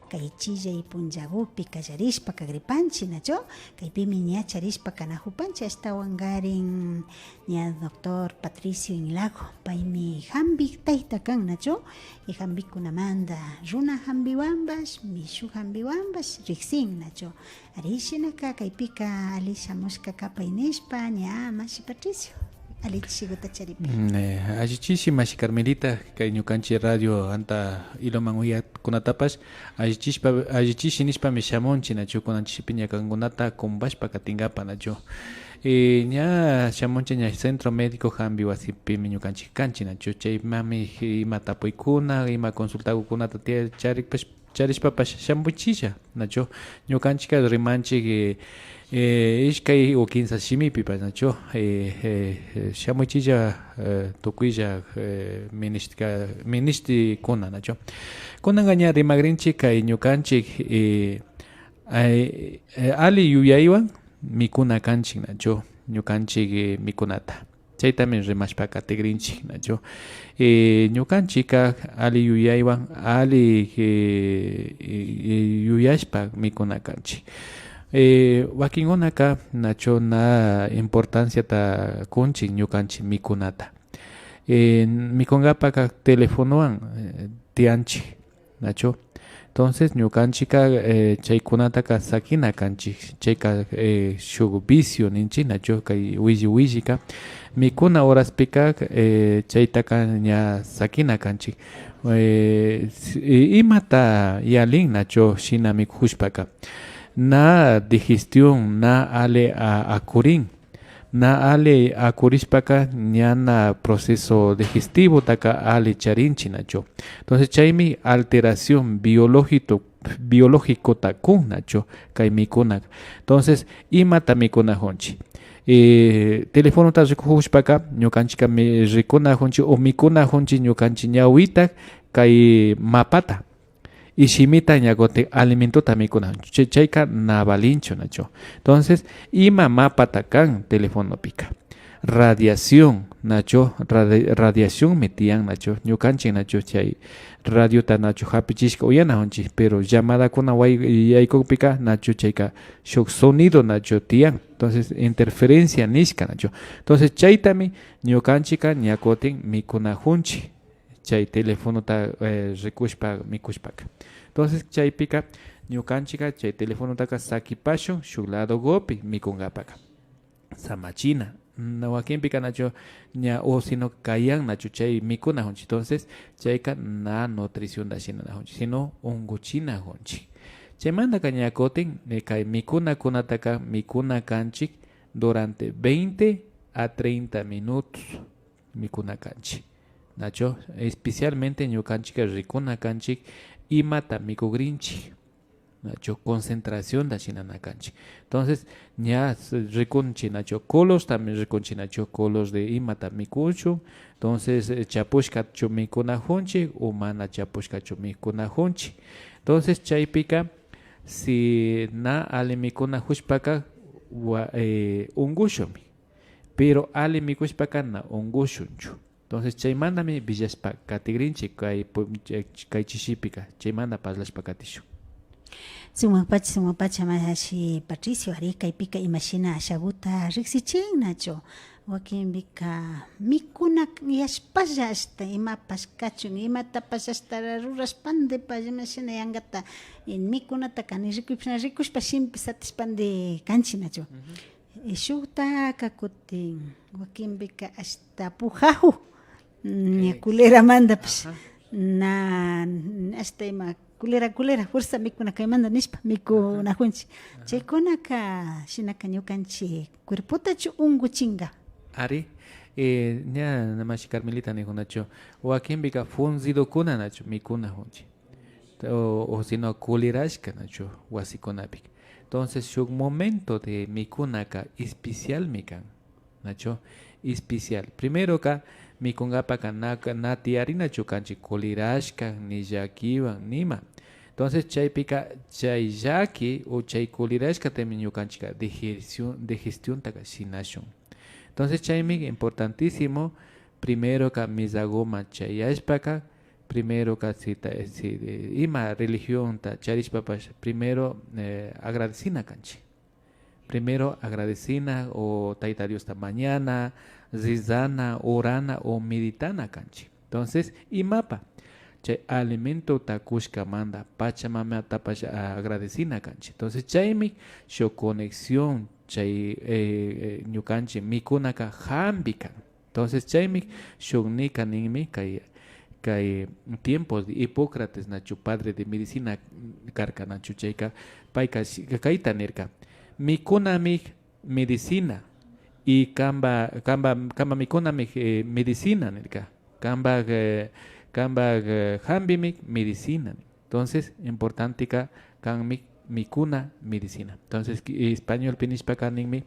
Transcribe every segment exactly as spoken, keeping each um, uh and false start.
Kay chillay punllagupi kallarishpa kagripanchi, nachu? Kaypimi ña charishpa kanajupanchi, ashtawankarin ña doctor Patricio Inlago, paymi jambi tayta kan, nachu? Y jambikunamanta runa jambiwanpash, mishu jambiwanpash riksin, nachu? Ari, shinaka kaypika ali shamushka kapay nishpa, ña mashi Patricio, ali chishiguta charipay. Mm, eh, alli chishi mashi Carmelita, kay ñukanchi radio anta iloman uyakkunatapash, alli chishpa, alli chishi nishpami shamunchi, nachu? Kunanchipi ña kankunata kumbashpa katinkapa, nachu? Eh, ña shamunchi ña centro médico jambi wasipimi ñukanchi kanchi, nachu? Chaymami ima tapuykuna, ima consultagukunata tia-, charikpash-, charishpapash shamuchilla, nachu? Ñukanchika rimanchik, eh, eh, ishkay o kinsa shimipipash, nachu? Eh, eh, eh, shamuchilla, eh, tukuylla, eh, minishtika-, minishtikuna, nachu? Kunanka ña rimagrinchik kay ñukanchik, eh, ay, eh, ali yuyaywan mikuna kanchik, nachu? Ñukanchik, eh, mikunata. Chaytami rimashpa katigrinchik, nachu? Eh, ñukanchika ali yuyaywan, ali, eh, eh, yuyashpa mikuna kanchik. Eh, wakinkunaka, nachu, na importanciata kunchik ñukanchik mikunata. Eh, mikunkapaka telefonowan, eh, tiyanchik. Nachu? Entonces, ñukanchika, eh, chaykunataka sakina kanchik. Chayka, eh, shuk vicio ninchik, nachu? Kay willi willika. Mikuna horaspika, eh, chaytaka ña sakina kanchik. Eh, s-, i-, imata yalin, nachu? Shina mikushpaka. Na digestión, na ali a-, akurin. Na ali akurishpaka ñana proceso digestivotaka ali charinchi, nachu? Entonces, chaymi alteración biológico, biológicota kun, nachu? Kay mikunaka. Entonces, imata mikunajunchi? Eh, telefonota rikujushpaka, ñukanchika mi-, rikunajunchi o mikunajunchi ñukanchi ñawita kay mapata. Y shimita ña kutin alimentota mikuna, chay, chayka na valinchu, nachu? Entonces, ima mapata kan telefonopika. Radiación, nachu? Radi-, radiacionmi tiyan, nachu? Ñukanchik, nachu? Chay radiota, nachu? Japichishka uyanajunchik, pero llamadakuna way-, yaykukpika, nachu? Chayka shuk sonido, nachu? Tiyan. Entonces, interferencia nishka, nachu? Entonces, chaytami ñukanchika ña kutin mikunajunchik. Chay telefonota, eh, rikushpa mikushpaka. Entonces, chaypika ñukanchika chay telefonotaka sakipashun shuk ladogopi mikunkapaka. Samachina. Na wakinpika nachu ña, o sino kayan nachu chay mikunajunchik. Entonces, chayka na nutricionta shinanajunchik, sino unguchinajunchik. Chaymantaka ña kutin, eh, kay mikunakunataka mikuna kanchik durante veinte a treinta minutos. Mikuna kanchik, nachu? Especialmente ñukanchikka rikuna kanchik imata mikugrinchik, nachu? Concentracionta shinana kanchik. Entonces, ña s-, rikunchik, nachu? Colorstami rikunchik, nachu? Color de imata mikuchun. Entonces, eh, chapushkachu mikunajunchik o mana chapushkachu mikunajunchik. Entonces, chaypika, si na ali mikunajushpaka, wa-, eh, ungushunmi. Pero ali mikushpaka na ungushunchu. Entonces, chaymantami villashpa katigrinchik kay pu-, kay chishipika, chaymanta parlashpa katishun. Sumakpacha, sumakpacha, mashi Patricio, ari, kaypika imashina ashaguta riksichin, nachu? Wakinpika mikuna yashpalla ashta imapash kachun, imatapash ashta rurashpandi, imashina yangata, eh, mikunataka ni rikuypash na rikushpa shimpi satishpandi kanchik, nachu? Eh, shuktaka kutin, wakinpika ashta pujaju, mm, ña, exacto, culeramantapash, ajá, na, ashta ima, culera, culera, fuerza mikuna kaymanta nishpa mikunajunchik. Ajá. Chaykunaka, shinaka ñukanchik cuerpotachu unguchinga? Ari, eh, ña, na mashi Carmelita nijunachu, wakinpika funcidokuna nachu mikunajunchik. O, o sino culirashka, nachu, wasikunapi. Entonces, shuk momento de mikunaka especialmi kan, nachu, especial. Primeroka, mikunkapaka na, na tiyarinachu kanchik culirashka, ni llakiwan, nima. Entonces, chaypika, chay llaki o chay culirashkatami ñukanchikka digestión, digestiontaka shinashun. Entonces, chaymi importantísimo, primeroka mesaguman chayashpaka, Primero, casi ta, eh, si, eh, ima religionta charishpapash, primero, eh, agradecina kanchik. Primero agradecina o Tayta Diosta mañana, rezana, orana o meditana kanchik. Entonces, imapa chay alimentota kushkamanta Pachamamatapash, ah, agradecina kanchik. Entonces, chaymi shuk conexión chay, eh, eh, ñukanchik mikunaka hampi kan. Entonces, chaymi shuk nika ninmi kay, kay tiempos de Hipócrates, nachu, padre de medicina karka, nachu, chayka, payka shi-, kayta nirka: "Mikunami medicina, y kamba, kamba, kamba mikunami, eh, medicina", nirka. "Kamba, eh, kamba, eh, hampimi medicina". Entonces, importanteka kanmi mikuna medicina. Entonces, ki-, españolpi nishpaka ninmi: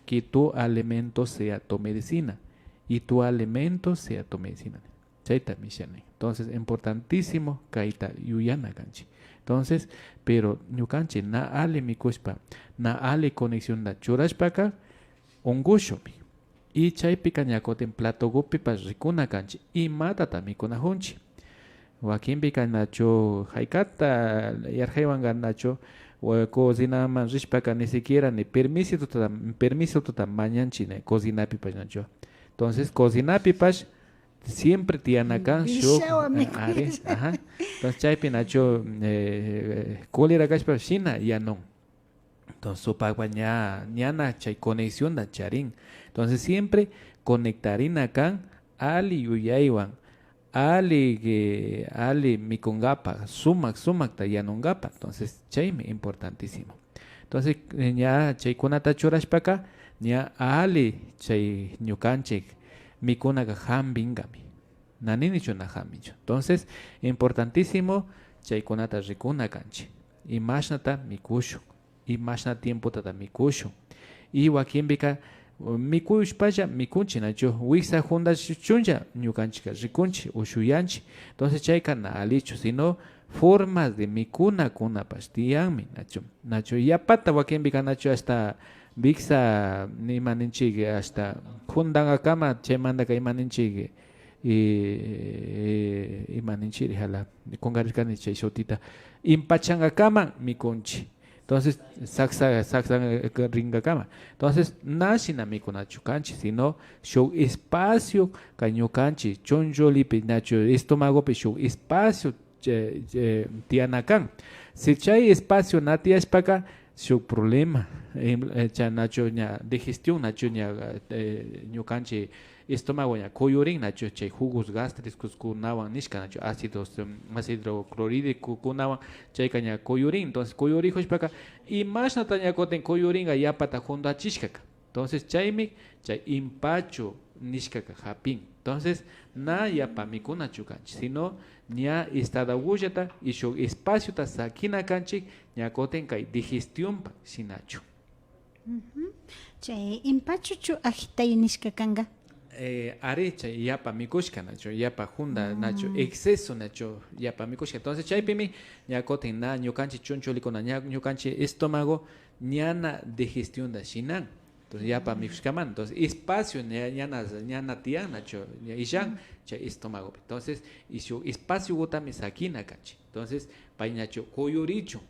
"Que tu alimento sea tu medicina, y tu alimento sea tu medicina". Chayta misha nin. Entonces, importantísimo kayta yuyana kanchik. Entonces, pero ñukanchik na alli mikushpa, na alli conexionta churashpaka, unkushunmi. Y chaypika ña kutin platokupipash rikuna kanchik, imatata mikunajunchik. Wakinpika nachu, haykata yarjaywanka nachu, wa-, cocinaman rishpaka ni siquiera ni permisituta, permisituta mañanchik ni cocinapipash nachu. Entonces, cocinapipash siempre tiyana kan shuk, ari, ajá. Entonces, chaypi nachu, eh, cólera kashpa shina yanun. Entonces, supakpa ña, ñana chay conexionta charin. Entonces, siempre conectarina kan alli yuyaywan, alli, eh, alli mikunkapak, sumak, sumakta yanunkapa. Entonces, chaymi importantísimo. Entonces, eh, ña chaykunata churashpaka, ña alli chay ñukanchik mikunaka hampinkami. Na ninichu na hampichu. Entonces, importantísimo chaykunata rikuna kanchik. Imashnata mikushun, imashna tiempotata mikushun. Y wakinpika, uh, mikushpalla mikunchik, nachu, wiksa jundashunlla ñukanchikka rikunchik, ushuyanchik. Entonces, chayka na allichu, sino formas de mikunakunapash tiyanmi, nachu. Nachu, yapata wakinpika, nachu, hasta wiksa, ima ninchik, hasta jundankakama, chaymantaka ima ninchik, y, ima ninchiri jala, kunkarirkani chay shutita, impachankakaman mikunchik. Entonces, saksa, saksa, eh, rinkakama. Entonces, na shina mikunachu kanchik, sino shuk espacio, kay ñukanchik chunchullipi, nachu, estomagopi shuk espacio, che, che, tiyana kan. Si chay espacio na tiyashpaka, shuk problema, em, eh, chay nachu ña digestión, nachu ña, eh, ñukanchik estómago ña kuyurin, nachu, chay jugos gástricos kunawan nishka, nachu, ácidos, em, ácido clorhídrico kunawan, chayka ña kuyurin. Entonces, kuyurijushpaka, imashnata ña kutin kuyurinka yapata jundachishkaka. Entonces, chaymi chay empacho nishkaka japin. Entonces, na yapa mikunachu kanchik, sino ña estadogullata y shuk espaciota sakina kanchik, ña kutin kay digestionpa shinachu. Ujú. Chay empachochu ajitay nishka kanka? Eh, ari, chay yapa mikushka nachu, yapa junda nachu, exceso nachu, yapa mikushka. Entonces, chaypimi ña kutin na ñukanchik chunchullikuna, ña ñukanchik estómago ñana digestionta shinan. Entonces, yapa mikushkamanta. Entonces, espacio ña, ñana, ñana tiyan nachu, ña illan chay estomagopi. Entonces, y shuk espaciogutami sakina kanchik. Entonces, pay nachu kuyurichun,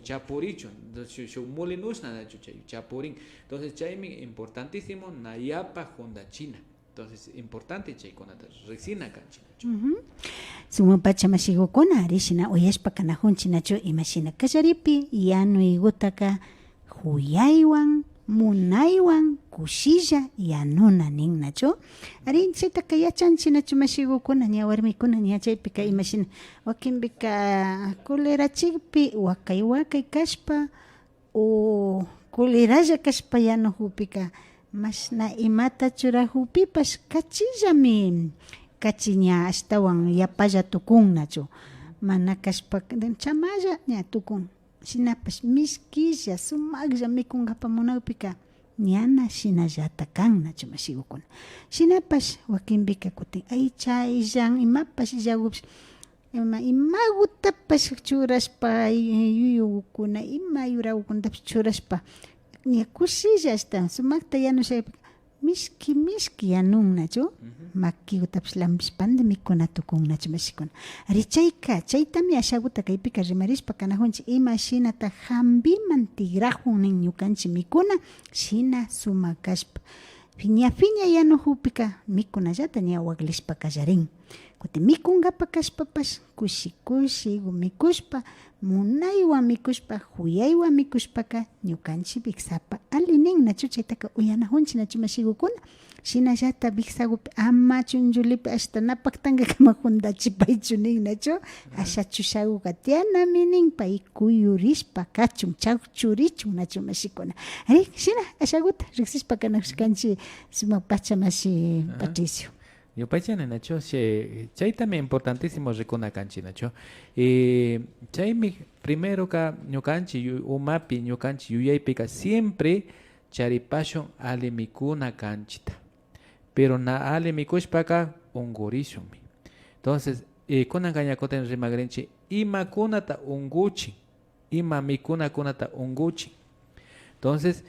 chapurichun, entonces, shuk, shuk molinoshna nachu chay chapurin. Entonces, chaymi importantísimo na yapa jundachina. Entonces, importante chaykunata riksina kanchik nachu. Ujú. Sumakpacha mashigukuna, ari shina uyashpa kanajunchik nachu, imashina kallaripi yanuygutaka juyaywan, munaywan, kushilla yanuna nin nachu. Ari, chaytaka yachanchik nachu mashigukuna, ña warmikuna, ña chaypika imashina, wakinpika colerachikpi wakay wakay kashpa, o coleralla kashpa yanujukpika, mashna imata churajupipash kachillami, kachi ña ashtawan yapalla tukun nachu. Mana kashpa, chamalla ña tukun. Shinapash mishkilla, sumaklla mikunkapa munakpika, ñana shinallata kan nachu mashigukuna. Shinapash wakinpika kutin aycha illan, imapash illagupish, ima, imagutapash churashpa, yuyugukuna, ima yuragukunatapash churashpa, ña kushilla ashtawan sumakta yanushakpika, mishki mishki yanun nachu, makikutapish lampishpanda mikuna tukun nachu mashikuna. Ari chayka, chaytami ashaguta kaypika rimarishpa kanajunchik, imashinata jambiman tigrajun nin ñukanchik mikuna, shina sumak kashpa. Piña piña yanujukpika mikunallata ña waklishpa kallarin. Kutin mikunkapa kashpapash kushi kushi mikushpa, munaywan mikushpa, juyaywan mikushpaka ñukanchik wiksapa alli nin nachu, chaytaka uyanajunchik nachu mashigukuna. Shinallata wiksagupi ama chunchullipi ashta napaktankakama juntachipaychu nin nachu. Asha chushaguka tiyanami nin, pay kuyurishpa kachun, chakchurichun nachu mashikuna. Ari, shina ashaguta riksishpa kanajushkanchik sumak pacha mashi Patricio. Yupaychani nachu, che, chaytami importantísimo rikuna kanchik nachu. Y chaymi primeroka ñukanchik yu-, umapi, ñukanchik yuyaypika siempre charipashun alli mikuna kanchikta. Pero na alli mikushpaka ungurishunmi. Entonces, eh, kunanka ña kutin rimagrinchik imakunata unguchin, ima mikunakunata unguchin. Entonces,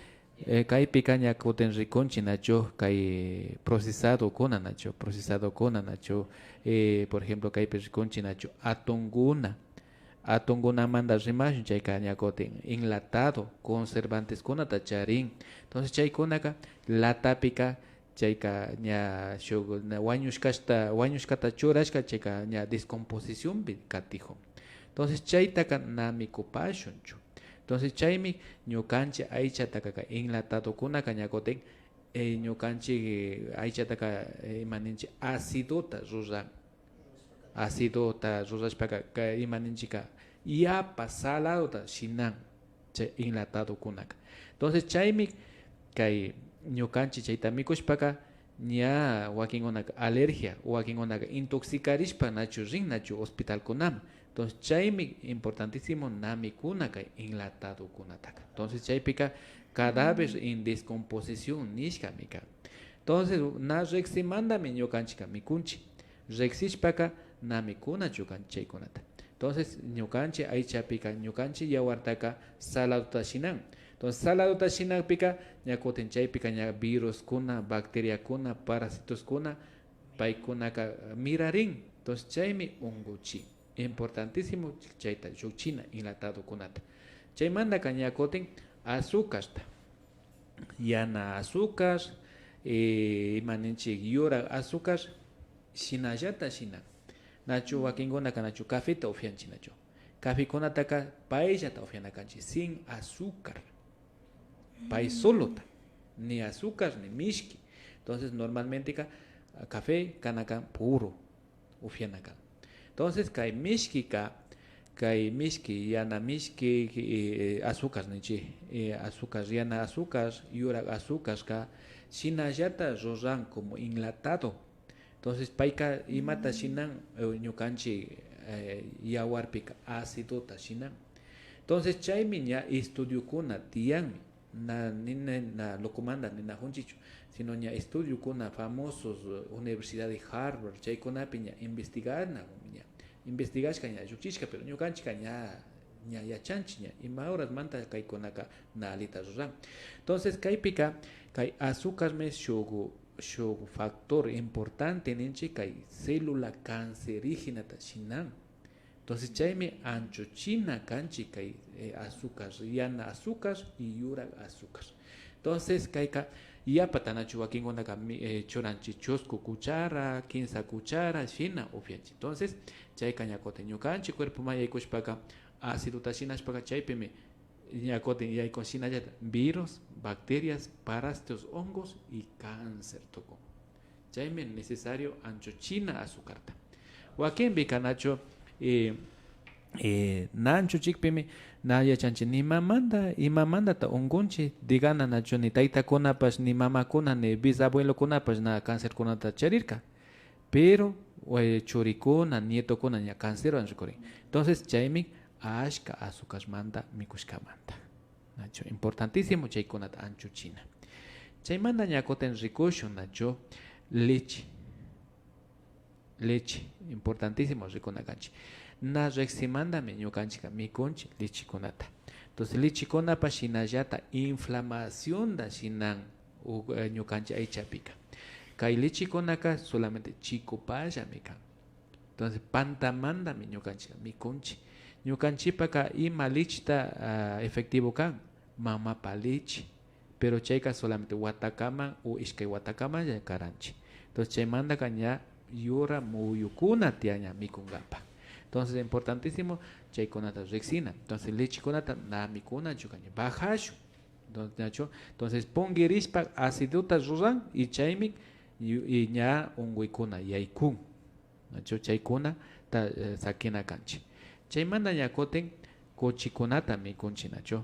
eh, kaypika ña kutin rikunchik nachu, kay procesadokuna nachu, procesadokuna nachu, eh, por ejemplo, kaypi rikunchik nachu, atunkuna, atunkunamanta rimashun, chayka ña kutin enlatado, conservanteskunata charin. Entonces, chaykunaka latapika chayka ña shuk na wañushkashta, wañushkata churashka, chayka ña descomposicionpi katijun. Entonces, chaytaka na mikupashunchu. Entonces, chaymi ñukanchik aychataka, enlatadokunaka ña kutin, eh, ñukanchik, eh, aychataka, eh, ima ninchik, acidota ruran. Acidota rurashpaka, ka-, ima ninchikka, yapa saladota shinan chay enlatadokunaka. Entonces, chaymi kay ñukanchik chayta mikushpaka, ña wakinkunaka alergia, wakinkunaka intoxicarishpa nachu rin nachu hospitalkunaman. Entonces, chaymi importantísimo na mikuna kay enlatadokunataka. Entonces, chaypika cadáver en descomposición nishkami kan. Entonces, na riksimantami ñukanchikka mikunchik. Riksishpaka na mikunachu kan chaykunata. Entonces, ñukanchik aychapika, ñukanchik yawartaka saladota shinan. Entonces, saladota shinakpika, ña kutin chaypika ña viruskuna, bacteriakuna, parasitoskuna, paykunaka mirarin. Entonces, chaymi unguchin. Importantísimo chayta llukchina enlatadokunata. Chaymantaka ña kutin azucarta, yana azúcar, eh, ima ninchik, yurak azúcar, shinallata shina. Nachu wakinkunaka nachu cafeta upyanchik nachu. Cafekunataka payllata upyana kanchik, sin azúcar. Pay solota. Ni azúcar, ni mishki. Entonces, normalmenteka, ah, café kana kan puro. Upyana kan. Entonces, kay mishkika, kay mishki, yana mishki, eh, azúcar ninchik, eh, azúcar, yana azúcar, yurak azúcarka, shinallata ruran como enlatado. Entonces, payka imata shinan, eh, ñukanchik, eh, yawarpika acidota shinan. Entonces, chaymi ña estudiokuna tiyanmi. Na, ni, ni, na locomanta ninajunchikchu, sino ña estudiokuna famosos, eh, Universidad de Harvard, chaykunapi ña investiganakunmi ña. Investigashka ña llukchishka, pero ñukanchikka ña, ña yachanchik ña, ima horasmanta kaykunaka na allita ruran. Entonces, kaypika, kay azúcarmi shuk, shuk factor importante ninchik, kay célula cancerígenata shinan. Entonces, chaymi anchuchina kanchik kay, eh, azúcar, yana azúcar y yurak azúcar. Entonces, kayka yapata nachu wakinkunaka mi-, eh, churanchik chusku cuchara, kinsa cuchara, shina upyanchik. Entonces, chayka ña kutin ñukanchik cuerpoman yaykushpaka, acidota shinashpaka, chaypimi ña kutin yaykun shinallata virus, bacterias, parásitos, hongos y cáncer tukun. Chaymi necesario anchuchina azúcarta. Wakinpika nachu, eh, eh, na anchuchikpimi na yachanchik ni mamanta, imamantata unkunchik, digana nachu ni taytakunapash, ni mamakuna, ni bisabuelokunapash na cancerkunata charirka. Pero, eh, churikuna, nietokuna ña cancerwan rikurin. Entonces, chaymi ashka azúcarmanta mikushkamanta. Nachu, importantísimo chaykunata anchuchina. Chaymanta ña kutin rikushun, nachu, leche. Leche, importantísimo rikuna kanchik. Na riksimantami ñukanchikka mikunchik lechekunata. Entonces, lechekunapash shinallata inflamacionta shinan. u-, eh, ñukanchik aychapika. Kay lechekunaka solamente chikupallami kan. Entonces, pantamantami ñukanchik mikunchik. Ñukanchikpaka ima lecheta, ah, efectivo kan, mamapa leche. Pero chayka solamente watakaman o ishkay watakamanlla karanchik. Entonces, chaymantaka ña yura muyukuna tiyan ña mikunkapak. Entonces, importantísimo chaykunata riksina. Entonces, lechekunata na mikunanchu kan, ña bajashun. Entonces, nachu? Entonces, punkirishpa acidota ruran y chaymi yu-, y ña unkuykuna yaykun. Nachu? Chaykunata, eh, sakina kanchik. Chaymanta ña kutin kuchikunata mikunchik, nachu?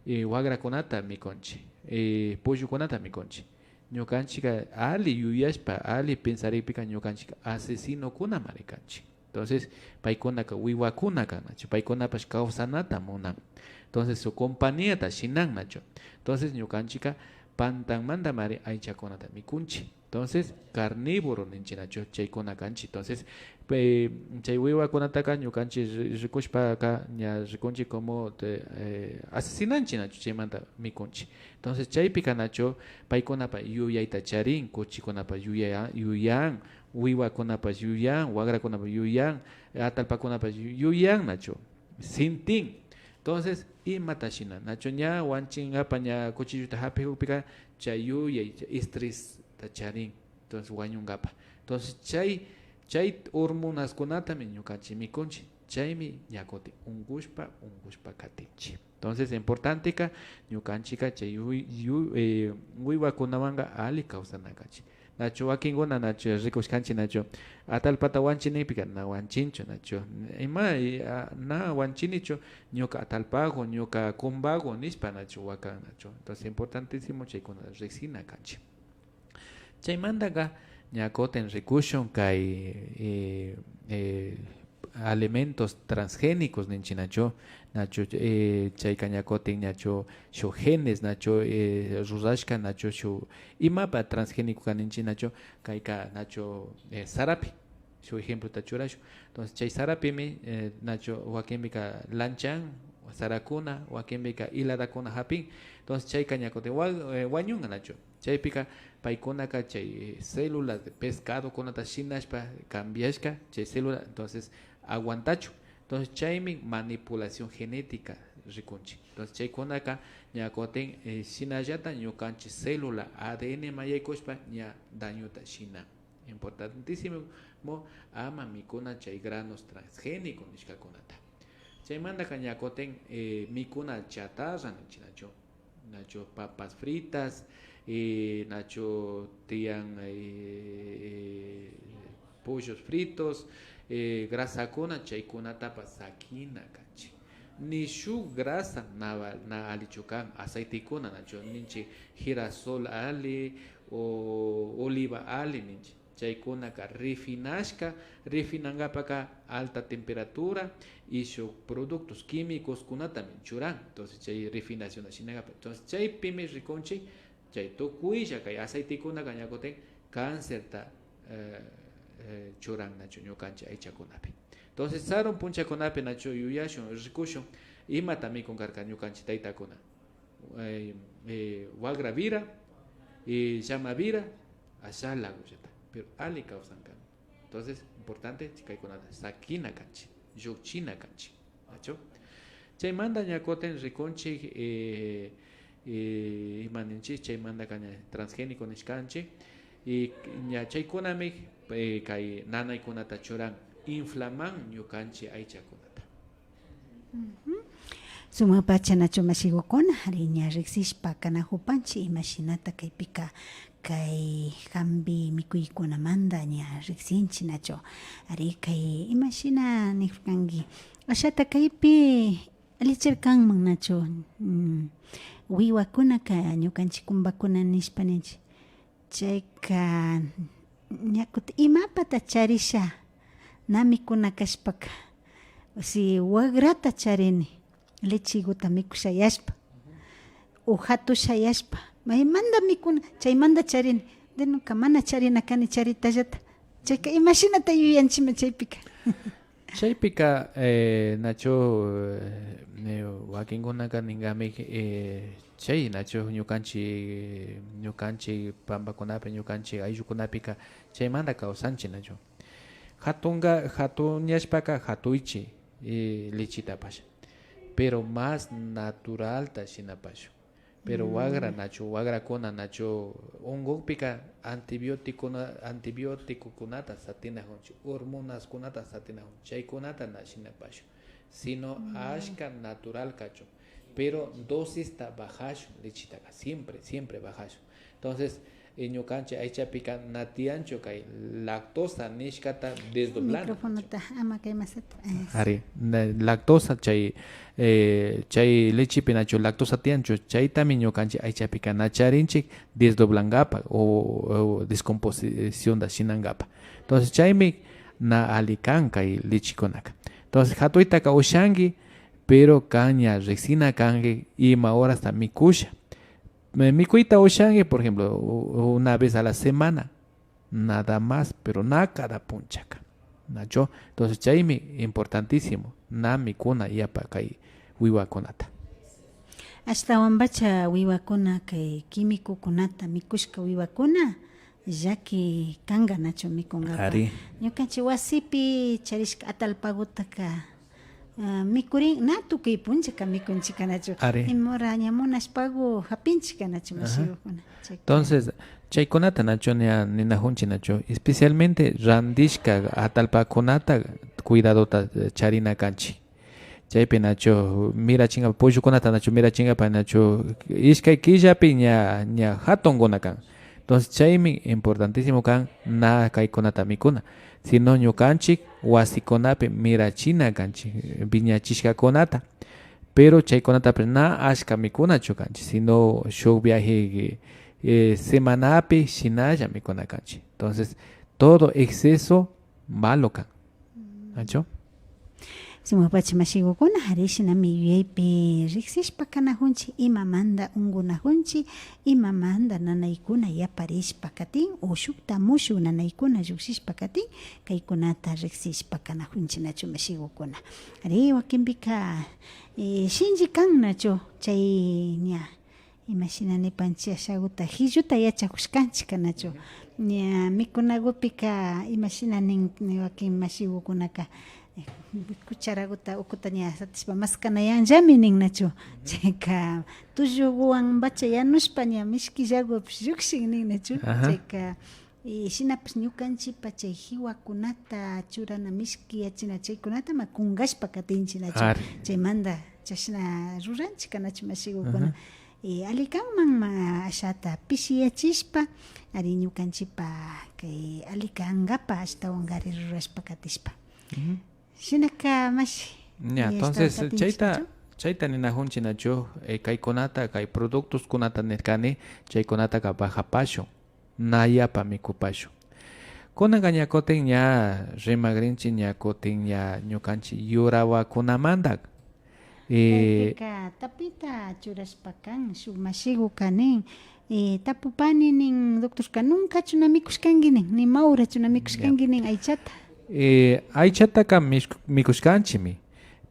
Y wakrakunata mikunchik, y pollokunata mikunchik. Ñukanchikka alli yuyashpa, alli pensarikpika ñukanchikka asesinokunamari kanchik. Entonces, paykunaka wiwakuna kan, nachu? Paykunapash kawsanata munan. Entonces, su compañíata shinan, nachu? Entonces, ñukanchikka pantanmantamari aychakunata mikunchik. Entonces, carnívoro ninchik, nachu? Chaykuna kanchik. Entonces, pe-, chay wiwakunataka ñukanchik ri-, rikushpaka ña rikunchik como te-, eh, asesinanchik, nachu? Chaymanta mikunchik. Entonces, chaypika, nachu? Paykunapa yuyayta charin, kuchikunapa yuyaya-, yuyan, wiwakunapash yuyan, wakrakunapash yuyan, atallpakunapash yu-, yuyan, nachu? Sintin. Entonces, imata shina, nachu? Ña wañuchinkapa ña kuchilluta hapikukpika chay yuyay, chay estresta charin. Entonces, wañunkapa. Entonces, chay, chay hormonaskunatami ñukanchik mikunchik. Chaymi ña kutin unkushpa, unkushpa katinchik. Entonces, importanteka ñukanchikka chay yu-, yu-, eh, wiwakunawanka alli kawsana kanchik. Nachu wakinkuna, nachu rikushkanchik, nachu atallpata wañuchi nikpika na wañuchinchu, nachu? Ima, eh, ah, na wañuchinichu, ñuka atallpaku, ñuka kumbaku nishpa, nachu wakan, nachu? Entonces, importantísimo chaykuna riksina kanchik. Chaymantaka ña kutin rikushun kay, eh, eh, alimentos transgénicos ninchik, nachu? Nachu, eh, chayka ña kutin, nachu, shuk genes, nachu, eh, rurashka, nachu, shuk imapa transgénicoka ninchik, nachu? Kayka, nachu, eh, sarapi. Shuk ejemplota churashun. Entonces, chay sarapimi, eh, nachu, wakinpika lanchan, sarakuna, wakinpika hiladakuna hapin. Entonces, chayka ña kutin wa-, eh, wañunka, nachu? Chaypika paykunaka chay, eh, células de pescadokunata shinashpa cambiashka chay célula, entonces aguantachun. Entonces, chaymi manipulación genética rikunchik. Entonces, chaykunaka ña kutin, eh, shinallata ñukanchik célula A D N man yaykushpa ña dañota shina. Importantísimo ama mikuna chay granos transgénicos nishkakunata. Chaymantaka ña kutin, eh, mikuna chatarra ninchik, nachu? Nachu, papas fritas, eh, nachu tiyan, eh, eh, pollos fritos, eh, grasakuna, chaykunatapash sakina kanchik. Ni shuk grasa na, na allichu kan, aceitekuna, nachu ninchik, girasol alli o oliva alli ninchik. Chaykunaka refinashka, refinankapaka alta temperatura y shuk productos químicoskunatami churan. Entonces, chay refinación shinakapa. Entonces, chaypimi rikunchik, chay tukuylla kay aceitekunaka ña kutin cancerta, eh, eh, churan, nachu, ñukanchik aychakunapi. Entonces, sarun punchakunapi, nachu, yuyashun, rikushun, imata mikun karka ñukanchik taytakuna. Eh, eh, wagra wira, eh, llama wira, asha lagullata. Pero alli kawsan kan. Entonces, importante kaykunata sakina kanchik, llukchina kanchik, nachu? Chaymanta ña kutin rikunchik, eh, eh, ima ninchik, chaymantaka ña transgénico nishkanchik, y ña chaykunami, eh, kay nanaykunata churan, inflaman ñukanchik aychakunata. Ujú. Sumakpacha, nachu, mashigukuna, ari ña riksishpa kanakupanchik imashinata kaypika kay hampi mikuykunamanta ña riksinchik, nachu? Ari kay imashina nikurkanki, ashata kaypi allichirkanman, nachu? Mm, wiwakunaka ñukanchik kumbakuna nishpa ninchik. Chayka ña kutin imapata charisha, na mikuna kashpaka, si wagrata charini, lechiguta mikushayashpa o jatushayashpa, maymanta mikuna, chaymanta charini. De nunca mana charina kani charitallata. Chayka imashinata yuyanchima chaypika. Chaypika, eh, nachu, eh, wakinkunaka ninkami, eh, chay nachu ñukanchik, ñukanchik pampakunapi, ñukanchik ayllukunapika chaymanta kawsanchik nachu. Hatunka, hatunyashpaka hatuychik, eh, lechitapash. Pero más naturalta shinapashun. Pero wagra nachu, wagrakuna nachu, unkukpika antibioticona-, antibioticokunata satinakunchik, hormonaskunata satinakunchik, chaykunata na shinapashun, sino ashka natural kachun. Pero dosista bajashun lechitaka, siempre, siempre bajashun. Entonces, eh, ñukanchik aychapika na tiyanchu kay lactosa nishkata desdoblana. Microfonota ama kaymasata. Eso. Ari, na-, lactosa chay, eh, chay lechepi nachu lactosa tiyanchu, chaytami ñukanchik aychapika na charinchik desdoblankapak o, o descomposicionta shinankapak. Entonces, chaymi na alli kan kay lechekunaka. Entonces, hatuytaka ushanki, pero kan ña riksina kanki ima horasta mikusha. Eh, mikuyta ushanki, por ejemplo, u-, una vez a la semana, nada más, pero na cada punchaka, nachu. Entonces, chaymi importantísimo, na mikuna yapa kay wiwakunata. Ashtawanpacha wiwakuna kay químicokunata mikushka wiwakuna llaki kanka nachu mikunkapak. Ari. Ñukanchik wasipi charishka atallpakutaka, ah, mikurin, na tukuy punchaka mikunchik kanachu. Ari. Imora ña munashpaku hapinchik kanachu, mashikukuna. Chayka. Entonces, chaykunata nachu ña ninakunchik nachu, especialmente randishka atallpakunata cuidadota, eh, charina kanchik. Chaypi nachu mirachinkapak, pollokunata nachu mirachinkapak nachu, ishkay killapi ña, ña hatunkuna kan. Entonces, chaymi importantísimo kan na kaykunata mikuna, sino ñukanchik wasikunapi mirachina kanchik wiñachishkakunata. Pero chaykunatapash na ashka mikunachu kanchik, sino shuk viaje, eh, semanapi shinalla mikuna kanchik. Entonces, todo exceso malo kan. Nachu? Sumakpacha mashikukuna, ari shinami yuyaypi riksishpa kanakunchik, imamanta unkunakunchik, imamanta nanaykuna yaparishpa katin, o shukta mushuk nanaykuna llukshishpa katin, kaykunata riksishpa kanakunchik nachu mashikukuna. Ari, wakinpika, eh, shinchi kan nachu, chay ña imashina nipanchik ashakuta, hilluta yachakushkanchik kanachu. Ña mikunakupika imashina nin, wakin mashikukunaka, eh, cucharakuta ukuta ña satishpa maskanayanllami nin nachu. Chayka tullukuwanpacha yanushpa ña mishkillakupish llukshin nin nachu. Chayka Y shinapash ñukanchikpa chay kiwakunata churana, mishkiyachina chaykunata ma kunkashpa katinchik nachu. Ari. Chaymanta chashna ruranchik kanachu mashikukuna. Aha. Eh, alli kanman ma ashata pishiyachishpa, ari ñukanchikpa kay alli kankapa ashtawankari rurashpa katishpa. Ujú. Shinaka mashi. Ña, eh, entonces, ashtawan katinchik chayta, nachu? Chayta ninakunchik nachu, eh, kaykunata, kay productoskunata nirkani, chaykunataka bajapashun. Na yapa mikupashun. Kunanka ña kutin ña rimakrinchik, ña kutin ña ñukanchik yurawakunamanta. Eh, kaypika tapita churashpa kan, shuk mashikuka nin, eh, tapupani nin, doctorka, nunkachu na mikushkanki nin, ni maurachu na mikushkanki nin aychata. Eh, aychataka mish-, mikushkanchikmi.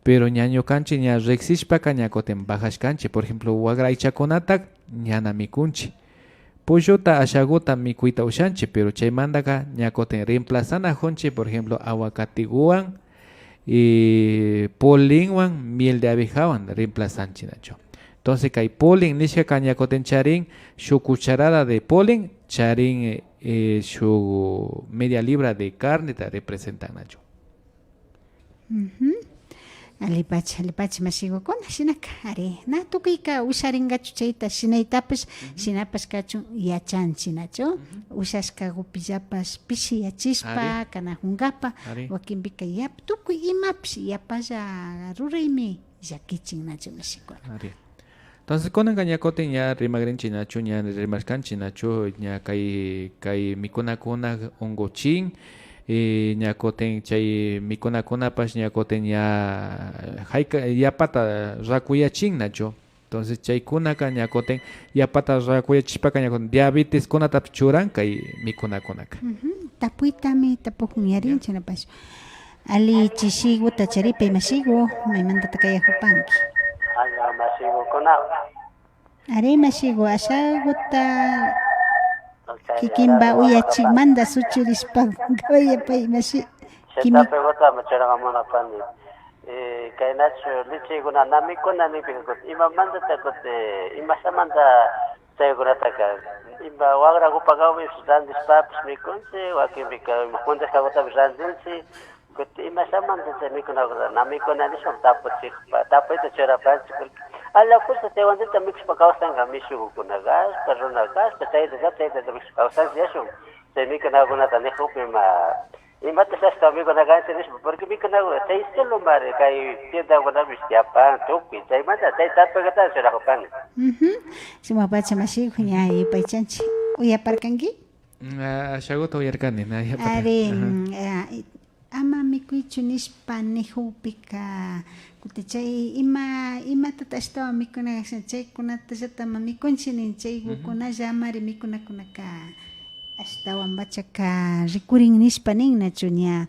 Pero ña ñukanchik ña riksishpaka ña kutin bajashkanchik. Por ejemplo, wakra aychakunata ñana mikunchik. Polluta, ashakuta mikuyta ushanchik, pero chaymantaka ña kutin reemplazanakunchik, por ejemplo, aguacatekuwan, y polenwan, miel de abejawan reemplazanchik nachu. Entonces, kay polen nishkaka ña kutin charin shuk cucharada de polen, charin, eh, shuk media libra de carneta representan nachu. Ujú. Allipacha, allipacha mashikukuna, shinaka, ari, na tukuyka usharinkachu chayta shinaytapash, shinapash kachun yachanchik nachu, ushashkakupillapash pishiyachishpa kanakunkapa, wakinpika yap-, tukuy imapash yapalla ruraymi llakichin nachu mashikuna. Ari. Entonces, kunanka ña kutin ña rimakrinchik nachu, ña rimashkanchik nachu, ña kay, kay mikunakuna unkuchin, y ña kutin chay mikunakunapash ña kutin ña hayka, yapata rakuyachin nachu. Entonces, chaykunaka ña kutin yapata rakuyachishpaka ña kutin diabeteskunatapash churan kay mikunakunaka. Ujú. Tapuytami tapukun, yarin, shinapash. Alli chishiguta charipay mashigu, maymantata kayajupanki. Alli mashigukuna. Ari mashigu, ashaguta kikinpa uyachikmanta suchurishpa kawayapay mashi. Kimi- Shitapeguta macharaga munapani. Eh, kaynachu lichiguna na mikuna nikpika kuti imamantata kuti imashamanta chaykunataka ima wagragupagawis randishpapish mikunchik, wakinpika ima jundashkagutapish randinchik. Kuti imashamanta chay mikunaguta na mikuna nishpa tapuchikpa tapuyta churapanchik, porque allakushpa chaywantita mikushpa kawsanka mishugukuna kashpa, runa kashpa, chayta chayta mikushpa kawsanchik yashun. Chay mikunakunata nijukpi ima imata shashka mikuna kanchik nishpa, porque mikunagu chay estilo mari kay tiendakunapish tiyapan tukuy, chaymanta chay tapuyguta churajupani. Ujú. Sumakpacha mashigu, ña yupaychanchik. Uyaparkanki? Mm, a-, ashaguta uyarkani, na yapata. Ari, mm, a, i-, ama mikuychu nishpa nijukpika, kuti chay ima, imatata ashtawan mikuna kashan, chaykunatallata ama mikunchik nin, chaygukunallamari mikunakunaka ashtawan pachaka rikurin nishpa nin, nachu ña.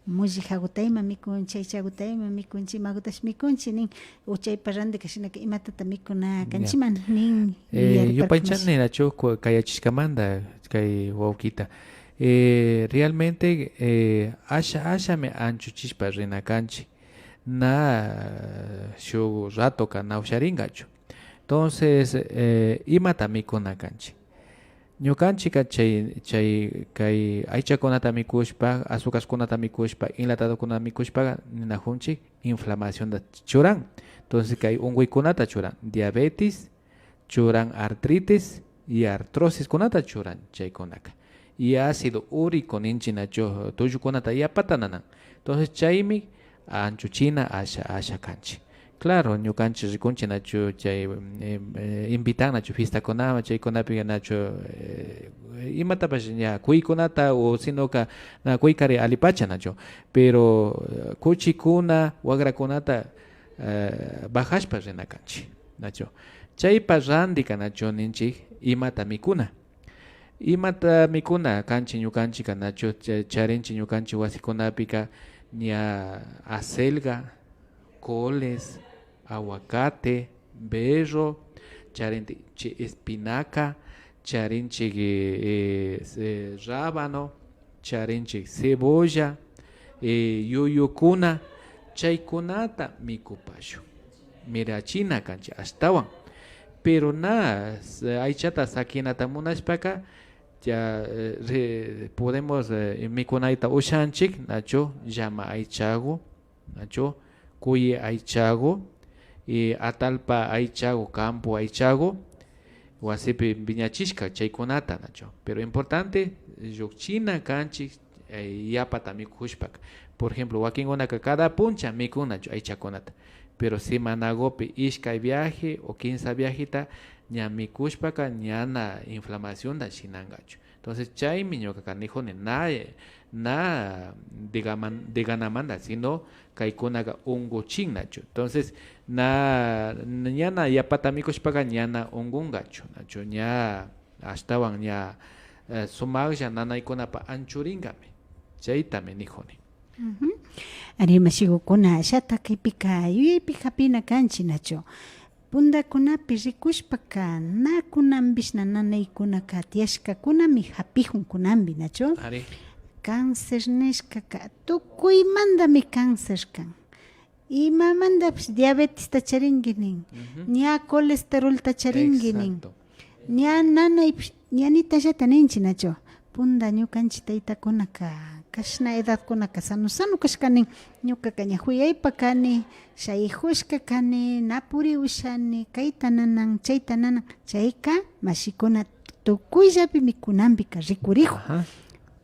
Mullijaguta ima mikunchik, aychaguta ima mikunchik, imagutash mikunchik nin, uchaypa randika shinaka imatata mikuna kanchiman nin. Eh, yupaychani nachu ku-, kayachishkamanta kay wawkita. Eh, realmente, eh, asha, ashami anchuchishpa rina kanchik. Na, eh, shuk ratoka na usharingachu. Entonces, eh, imata mikuna kanchik. Ñukanchikka chay, chay, kay aychakunata mikushpa, azucareskunata mikushpa, enlatadokunata mikushpaka, ninajunchik inflamacionta churan. Entonces, kay unkuykunata churan, diabetes, churan artritis y artrosiskunata churan chaykunaka. Y ácido úrico ninchik nachu, tullukunata yapata nanan. Entonces, chaymi anchuchina asha, asha kanchik. Claro, ñukanchik rikunchik nachu chay, eh, eh, invitan nachu fiestakunaman, chaykunapi nachu, eh, imatapash ña kuykunata o sinoka na kuykari allipacha nachu. Pero, eh, kuchikuna, wagrakunata, eh, bajashpa rina kanchik, nachu. Chaypa randika nachu ninchik imata mikuna. Imata mikuna kanchik ñukanchikka nachu, cha-, charinchik ñukanchik wasikunapika ña acelga, coles, aguacate, berro, charinchik espinaca, charinchik, eh, eh, rábano, charinchik cebolla, eh, yuyukuna, chaykunata mikupashun. Mirachina kanchik ashtawan. Pero na, s-, aychata sakinata munashpaka, ya, eh, re-, podemos, eh, mikunayta ushanchik, nachu, llama aychagu, nachu, kuyi aychagu, y atallpa aychagu, campo aychagu, wasipi wiñachishka chaykunata, nachu. Pero importante, llukchina kanchik, eh, yapata mikushpaka. Por ejemplo, wakinkunaka cada puncha mikun nachu aychakunata. Pero semanagupi ishkay viaje o kimsa viajeta ña mikushpaka ñana inflamacionta shinangachu. Entonces, chaymi ñukaka nijuni, na, na de gama-, de ganamanta, sino kaykunaka unguchin nachu. Entonces, na, ñana yapata mikushpaka ñana ungungachu, nachu, ña ashtawan ña, eh, sumaklla nanaykunapa anchuringami. Chaytami nijuni. Ujú. Ari, mashigukuna, ashata kaypika yuyaypi japina kanchik, nachu. Pundakunapi rikushpaka, na kunanpishna nanaykunaka tiyashkakunami japijun kunanpi, nachu? Ari. Cáncer nishkaka tukuymantami cáncer kan. Imamantapish diabetesta charinki nin. Ujú. Ña colesterolta charinki nin. Exacto. Ña nanaypish ñanitallata ninchik, nachu? Punda ñukanchik taytakunaka, kashna edadkunaka sano sano kashka nin. Ñukaka ña juyaypa kani, shayijushka kani, na puri ushani, kayta nanan, chayta nanan. Chayka mashikuna tukuyllapi mikunanpika rikurijun. Ajá.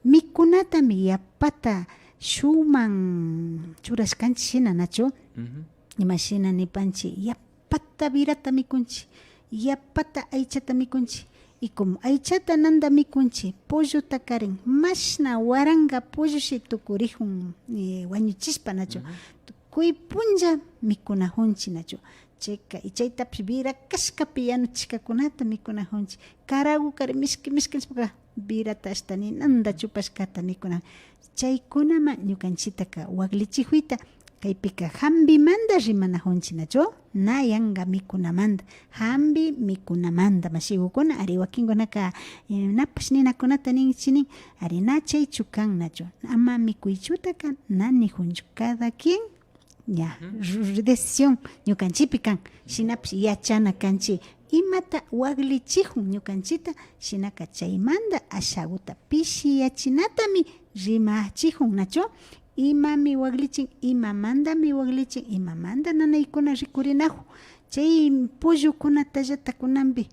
Mikunatami yapata shukman churashkanchik shina, nachu? Ujú. Imashina nipanchik, yapata wirata mikunchik, yapata aychata mikunchik. Y como aychata nanta mikunchik, pollota karin, mashna waranka polloshi tukurijun, eh, wañuchishpa, nachu? Ujú. Tukuy punlla mikunajunchik, nachu? Chayka, y chaytapish wira kashkapi yanuchishkakunata mikunajunchik. Karagu kari mishki mishki nishpaka, virata ashta ninanda chupashkata mikuna. Chaykunaman ñukanchitaka waklichikuyta kaypika hampimanda rimanajunchik nachu, na yanka mikunamanda, hampi mikunamanda, mashigukuna. Ari, wakinkunaka, eh, napash ninakunata ninchik nin, ari, na chaychu kan nachu, ama mikuychutaka na nijunchu, cada quien ña, r-, decisión ñukanchikpi kan. Shinapish yachana kanchik imata waklichijun ñukanchikta, shinaka chaymanda ashaguta pishiyachinatami rimachijun nachu. Imami waklichin, imamandami waklichin, imamanda nanaykuna rikurinajun. Chay pollokunatallata kunanpi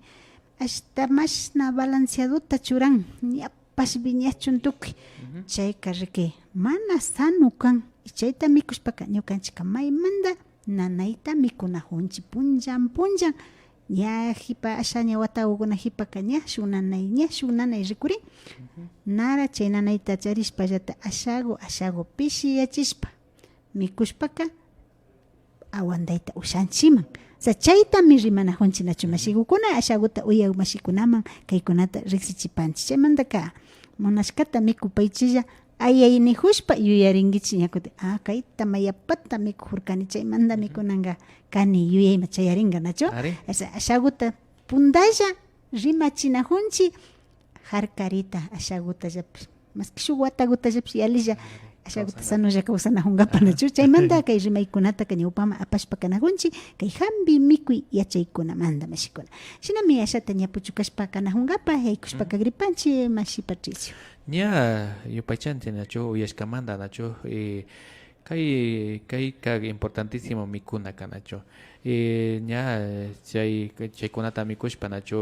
ashta mashna balanceadota churan, ña pashpi ñachun tukuy. Chayka riki, mana sano kan. Y chayta mikushpaka ñukanchikka maymanda nanayta mikunajunchik punllan punllan. Ña jipa asha ña watagukuna jipaka ña shuk nanay, ña shuk nanay rikurin. Nara chay nanayta charishpallata ashagu ashagu pishiyachishpa mikushpaka aguantayta ushanchikman. O sea, chaytami rimanajunchik nachu, mashigukuna, ashaguta uyak mashikunaman kaykunata riksichipanchik. Chaymantaka munashkata mikupaychilla, ayay nijushpa yuyarinkichik ña kutin, ah, kayta mayapata mikujurkani, chaymantami kunanka kani yuyayman chayarinka nachu. Ari. O sea, ashaguta puntalla rimachinajunchik, jarkarita ashagutallapish, maski shuk watagutallapish yalilla ashaguta sanolla kawsanajunkapak nachu. Chaymanta kay rimaykunataka ñawpaman apashpa kanajunchik kay hampi mikuy yachaykunamanta, mashikuna. Shinami ashata ña puchukashpa kanajunkapak yaykushpa kagripanchik, mashi Patricio. Ña yupaychanchik nachu, uyashkamanta nachu, eh, Kay, kayka importantísimo mikuna kanachu. Eh, ña, eh, chay, chaykunata mikushpa nachu,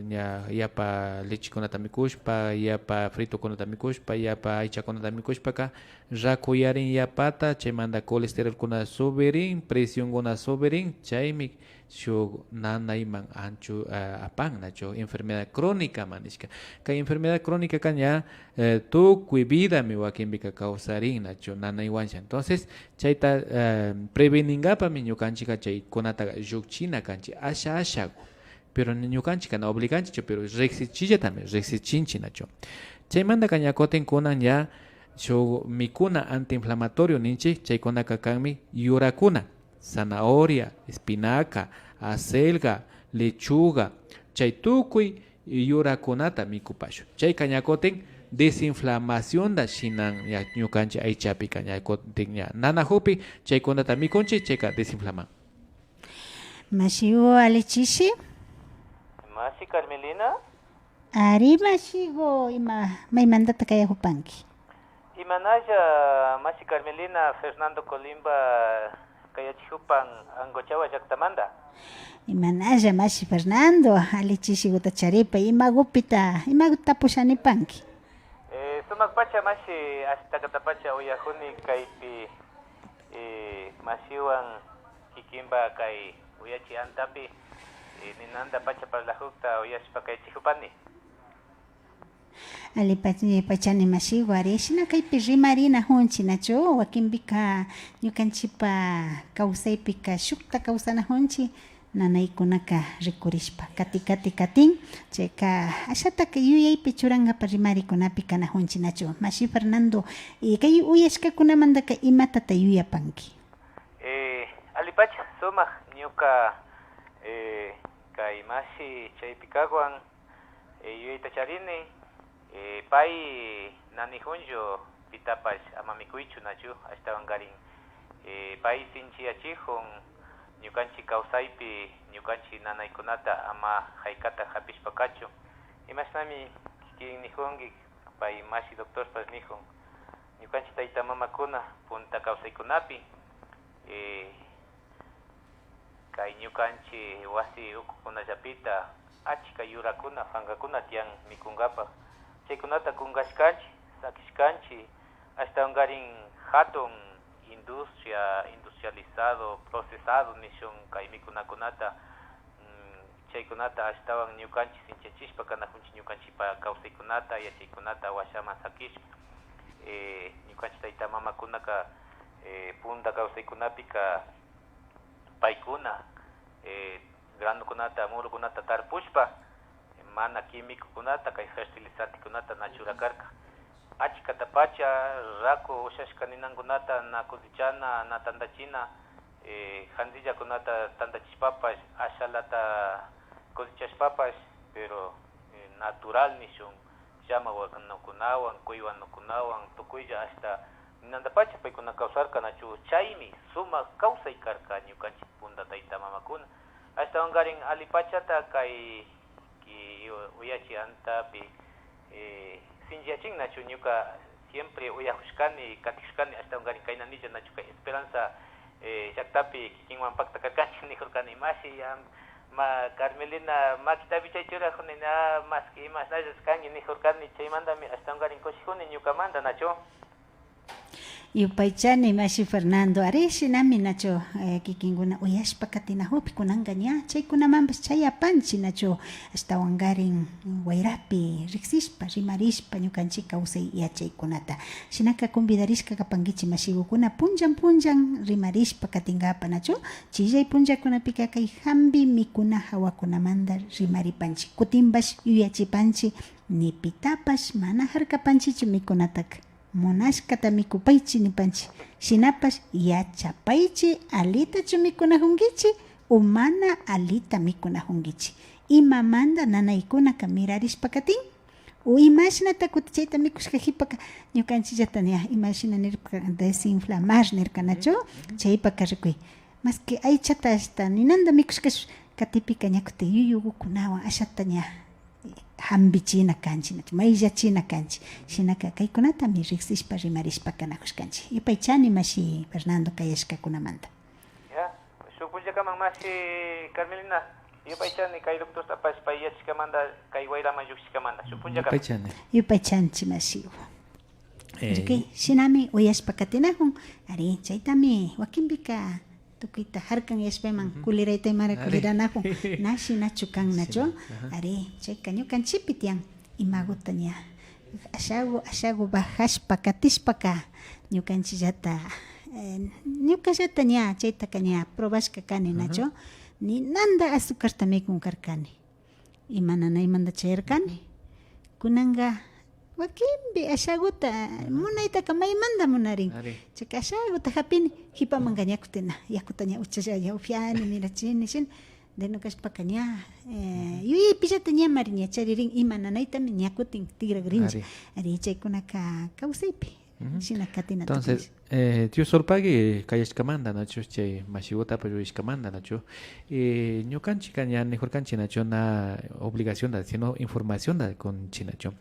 ña yapa lechekunata mikushpa, yapa fritokunata mikushpa, yapa aychakunata mikushpaka, raku yarin yapata, chaymanta colesterolkuna subirin, presionkuna subirin, chaymi shuk nanayman anchu, ah, apan nachu, enfermedad crónicaman nishka. Kay enfermedad crónicaca ña, eh, tukuy vidami wakinpika kawsarin nachu, nanaywancha. Entonces, chayta, eh, preveninkapami ñukanchikka chaykunata llukchina kanchik asha ashaku. Pero ñukanchikka na obliganchikchu, pero riksichillatami riksichinchik nachu. Chaymantaka ña kutin kunan ña shuk mikuna antiinflamatorio ninchik, chaykunaka kanmi yurakuna. Zanahoria, espinaca, acelga, lechuga, chay tukuy yurakunata mikupashun. Chayka ña kutin desinflamacionta shinan ña ñukanchik aychapika ña kutin ña nanajukpi chaykunata mikunchik, chayka desinflaman. Mashigu, alli chishi. Mashi Carmelina. Ari, mashigu, ima, maymantata kayajupanki? Imanalla, mashi Carmelina, Fernando Colimba kayachijupan Angochawa llaktamanta. Imanalla, mashi Fernando, alli chishiguta charipay, imagupita, imaguta tapushanipanki? Eh, sumak pacha, mashi, ashtakata pacha uyajuni kaypi, eh, mashiwan kikinpa kay uyachi antapi, eh, ninanta pacha parlajukta uyashpa kayachijupani. Alli pach-, pachani mashigu, ari, shina kaypi rimarinajunchik, nachu? Wakinpika ñukanchikpa kawsaypika shukta kawsanajunchik, nanaykunaka rikurishpa, kati, kati, katin, chayka ashataka yuyaypi churankapa rimarikunapi kanajunchik, nachu? Mashi Fernando, y kay uyashkakunamantaka imatata yuyapanki? Eh, allipacha, sumak, ñuka, eh, kay mashi chaypi kagwan, eh, yuyayta charini, eh, pay na nijunchu pitapash ama mikuychu, nachu, ashtawankarin, eh, pay sinchiyachijun ñukanchik kawsaypi ñukanchik nanaykunata ama jaykata japishpa kachun. Imashnami kikin nijunki, pay mashi doctorpash nijun, ñukanchik tayta mamakuna punta kawsaykunapi, eh, kay ñukanchik wasi ukukunallapita achka yurakuna, pankakuna tiyan mikunkapak. Chaykunata kunkashkanchik, sakishkanchik, ashtawankarin jatun industria, industrializado, procesado nishun kay mikunakunata, mm, chaykunata ashtawan ñukanchik sinchiyachishpa kanajunchik ñukanchikpa kawsaykunata, yachaykunata washaman sakishpa. Eh, ñukanchik tayta mamakunaka, eh, punta kawsaykunapika paykuna, eh, granokunata, murukunata tarpushpa, mana químicokunata, kay fertilizantekunata na churakarka. Achkatapacha raku ushashka ninankunata na cosechana, na tantachina, eh, jantsillakunata tantachishpapash, ashalata cosechashpapash, pero, eh, natural nishun, llama wanukunawan, cuy wanukunawan, tukuylla ashta ninantapacha paykuna kawsarka, nachu? Chaymi sumak kawsay karka ñukanchik punta tayta mamakuna. Ashtawankarin allipachata kay ki-, uyachi antapi, eh, sinchiyachin, nachu? Ñuka siempre uyakushkani, katikushkani, ashtawankarin kayna nilla, nachu? Kay Esperanza, eh, llaktapi kikinwan pakta karkanchik, nikurkani, mashi, am-, ma, Carmelina, makitapi chay churakuni, na, maski imashnalla kanki, nikurkani, chaymantami ashtawankarin kushikuni ñukamanta, nachu? Yupaychani, mashi Fernando. Ari, shinami, nachu, eh, kikinkuna uyashpa katinakukpi kunanka ña, chaykunamanpash chayapanchik, nachu, ashtawankarin wayrapi riksishpa, rimarishpa, ñukanchik kawsay yachaykunata. Shinaka convidarishka kapankichik, mashikukuna, punllan, punllan rimarishpa katinkapa, nachu, chillay punllakunapika kay hampi mikuna hawakunamanta rimaripanchik. Kutinpash yuyachipanchik, ni pitapash mana harkapanchikchu mikunataka. Munashkata mikupaychik nipanchik. Shinapash yachapaychik, allitachu mikunakunkichik o mana allita mikunakunkichik. Imamanta nanaykunaka mirarishpa katin? O imashnata kutin chayta mikushka kipaka ñukanchikllata ña, imashina nirka, desinflamar nirka, nachu? Chaypaka rikuy. Maski aychata ashta ninanta mikushkash katipika ña kutin yuyukukunawan ashata ña hampichina kanchik, nachu, mayllachina kanchik. Shinaka kaykunatami riksishpa rimarishpa kanakushkanchik. Yupaychani mashi Fernando kayashkakunamanta. Ya, shuk punllakaman mashi Carmelina, yupaychani kay doctortapash pay yachashkamanta, kay wayraman llukshishkamanta. Shuk punllakaman. Yupaychani. Yupaychanchik mashi. Eh, rikuy, shinami uyashpa katinakun. Ari, chaytami wakinpika tukuyta harkan yashpayman kulirayta imara kuliranakun. Na shinachu kan, nachu? Ari, chayka ñukanchikpi tiyan. Imaguta ña ashagu, ashagu bajashpa katishpaka ñukanchikllata, eh, ñukallata ña chaytaka ña probashka kani, nachu? Ninanta azucarta mikun karkani. Ima nanaymanta chayarkani. Kunanka wakinpi ashaguta munaytaka maymanta munarin. Ari. Chayka ashaguta hapini, hipamanka ña kutin na, yakuta ña uchalla ña upyani, mirachini, shina. Deno kashpaka ña, eh, yuyaypillata ñamari ña charirin, ima nanaytami ña kutin tigrakrinchik. Ari. Ari, chaykunaka kawsaypi. Shina katinata. Entonces, eh, tío Sorpagui kayashkamanta, nachu, chay mashigutapash uyashkamanta, nachu, eh, ñukanchikka ña nijurkanchik, nachu, na obligacionta, sino informacionta kunchik, nachu.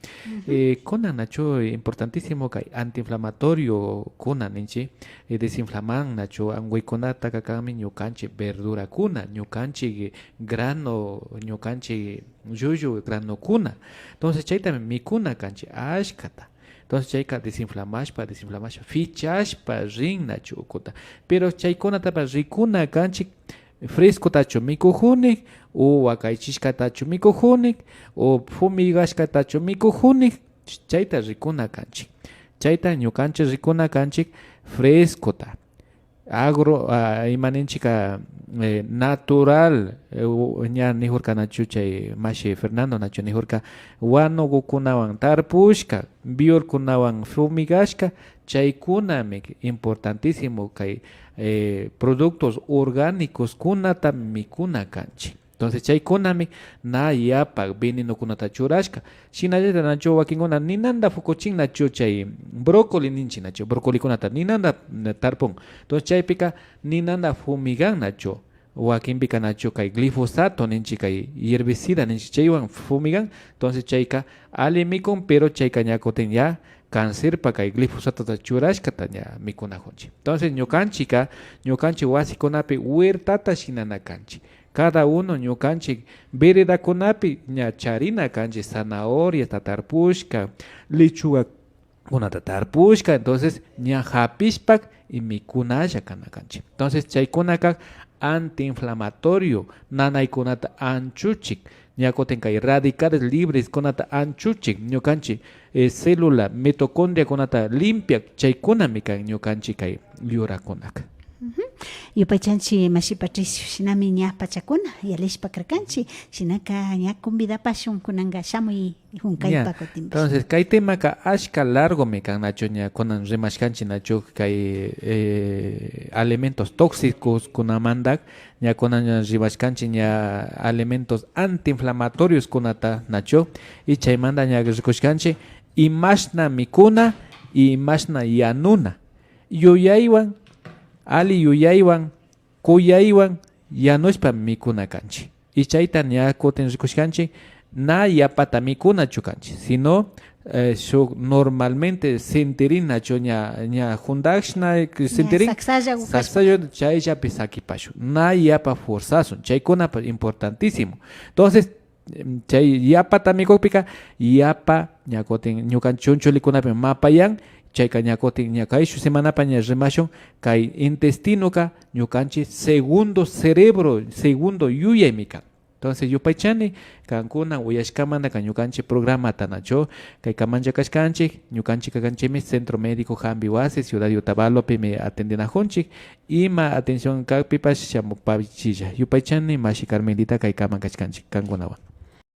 Eh, kunan, nachu, importantísimo kay antiinflamatorio kuna ninchik, eh, desinflaman, nachu, anguykunataka kanmi ñukanchik verdurakuna, ñukanchik grano, ñukanchik llullu granokuna. Entonces, chaytami mikuna kanchik ashkata. Entonces, chayka desinflamashpa, desinflamashpa, fichashpa rin, nachu, ukuta. Pero chaykunatapash rikuna kanchik, frescotachu mikujunik, o wakaychishkatachu mikujunik, o fumigashkatachu mikujunik, ch-, chayta rikuna kanchik. Chayta ñukanchik rikuna kanchik frescota. Agro, ah, ima ninchikka, eh, natural, eh, u-, ña nijurka, nachu, chay mashi Fernando, nachu, nijurka, wanugukunawan tarpushka, biolkunawan fumigashka, chaykunami importantísimo kay, eh, productos orgánicoskunata mikuna kanchik. Entonces, chaykunami na yapa venenokunata churashka. Shinallata, nachu, wakinkuna ninanta fukuchin, nachu, chay brócoli ninchik, nachu, brocolikunata ninanta, mm, tarpun. Entonces, chaypika ninanta fumigan, nachu, wakinpika, nachu, kay glifosato ninchik, kay herbicida ninchik, chaywan fumigan. Entonces, chayka alli mikun, pero chayka ña kutin ya cancerpa kay glifosatota churashkata ña mikunajunchik. Entonces, ñukanchikka, ñukanchik wasikunapi huertata shinana kanchik. Cada uno ñukanchik veredakunapi ña charina kanchik, zanahoriata tarpushka, lechugakunata tarpushka, entonces ña japishpa y mikunalla kana kanchik. Entonces, chaykunaka antiinflamatorio nanaykunata anchuchin, ña kutin kay radicales libreskunata anchuchin, ñukanchik, eh, célula mitocondriakunata limpian, chaykunami kan ñukanchik kay yurakunaka. Ujú. Yupaychanchi mashi Patricio, shinami ña pachakuna yalishpa karkanchi, shinaka ña convidapashun kunanka shamuy hunkaypa kutinpash. Entonces, kay temaka ashka largomi kan, nachu, ña kunan rimashkanchi, nachu, kay, eh, alimentos tóxicos kunamanta, ña kunan ña rimashkanchi ña alimentos antiinflamatorios kunata, nachu, y chaymanta ña rikushkanchi imashna mikuna y imashna yanuna. Yuyaywan, ali yuyaywan, kuyaywan yanushpa mikuna kanchi. Y chayta ña kutin rikushkanchi, na yapata mikunachu kanchi, sino, eh, shuk normalmente sintirinachu ña, ña jundashna, eh, sintirin, saksalla, saksalla, chayllapi sakipashun. Na yapa forzasun, chaykunapash importantísimo. Entonces, em, chay yapata mikukpika, yapa ña kutin ñukanchi chunchulikunapi mapayan, chayka ña kutin ña kayshuk semanapa ña rimashun, kay intestinoka ñukanchi segundo cerebro, segundo yuyaymi kan. Entonces, yupaychani, kankuna uyashkamantaka ñukanchi programata, nachu, kaykamanlla kashkanchi, ñukanchi kakanchimi Centro Médico Jambi Wasi, Ciudad de Otavalopimi atendinajunchi, ima atención kakpipash shamupaychilla. Yupaychani, mashi Carmelita, kaykaman kashkanchi, kankunawan.